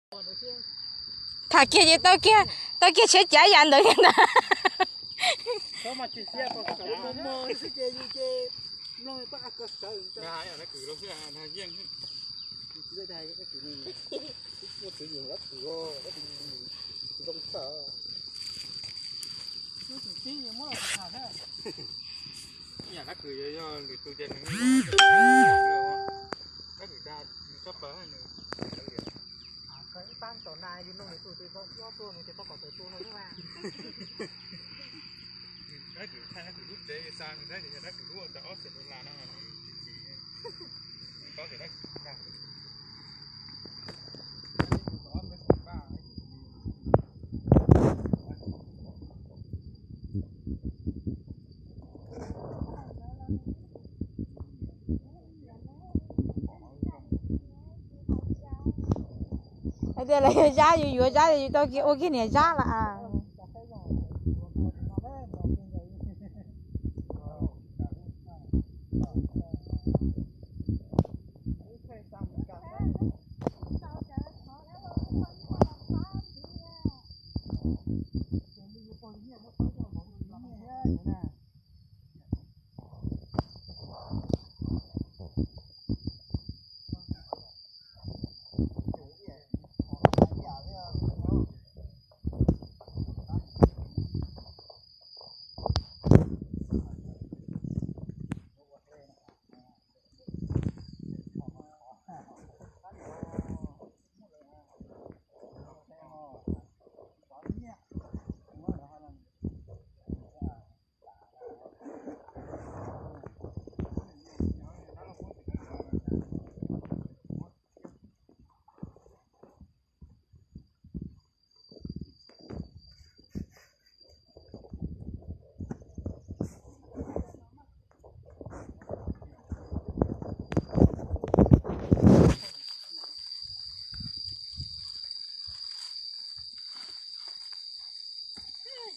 Tham kiag ces tau kiag, tau kiag tsheb cav yam ntawd thiab ntag. Yam dab kws yog lwm tus ces nws, dab kws dag nws tshaj plaws nws. Ib pab tom na yus nug nws tus twg tau ob tuaj nws ces tau kom tawm tus no xwb mas. Dab kws thaij dab kws lub tsev xa nws dab kws yog dab kws lub tau ob xees dollar no mas nws tsis tsim. Paub tias dab kws dag. Hais tias lawv yog Zab, yus yuav Zab, yus tau kiag ua kiag niam Zab lawm.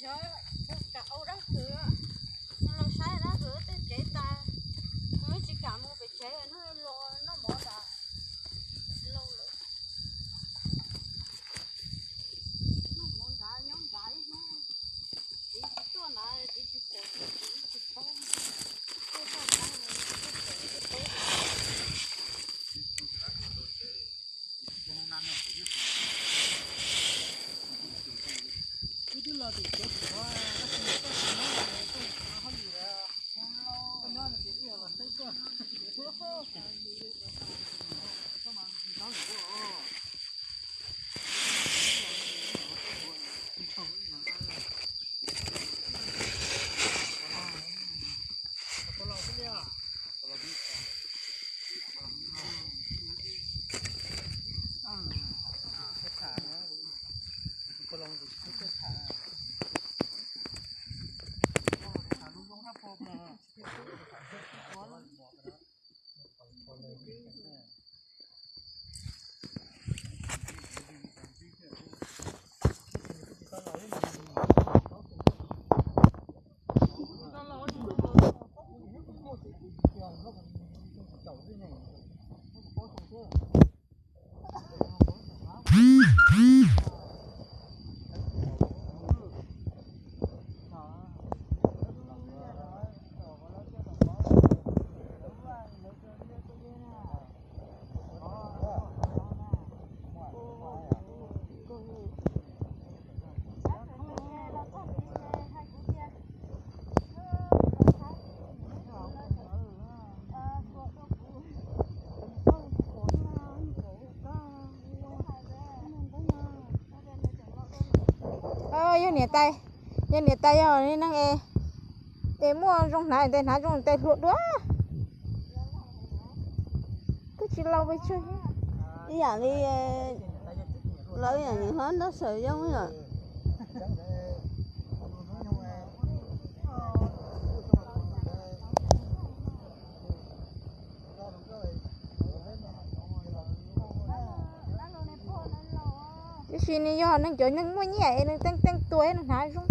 Xyov kam ua dab kws, los saib dab kws tej tsev tas, nws tsis kam mus pem tsev, nws los noj mov nrad, lauj lawm. Noj mov nrad nyob nrad ib hnub, txiv tsis tuaj nrad txiv tsis pom, txiv tsis paub, tuaj txog nrad txiv tuaj pom txiv paub. Yog niam tais, yog niam tais yog neeg es, es muaj zoo hnav tes hnav zoo tes hluas dua. Twb tsis laus pes tsawg. Ib yam li lawv yam niam hlob nrog sawv yooj yom. Tiam sis nws yog neeg cov neeg muaj nyiaj es nws teej teej tua nws hnav zoo.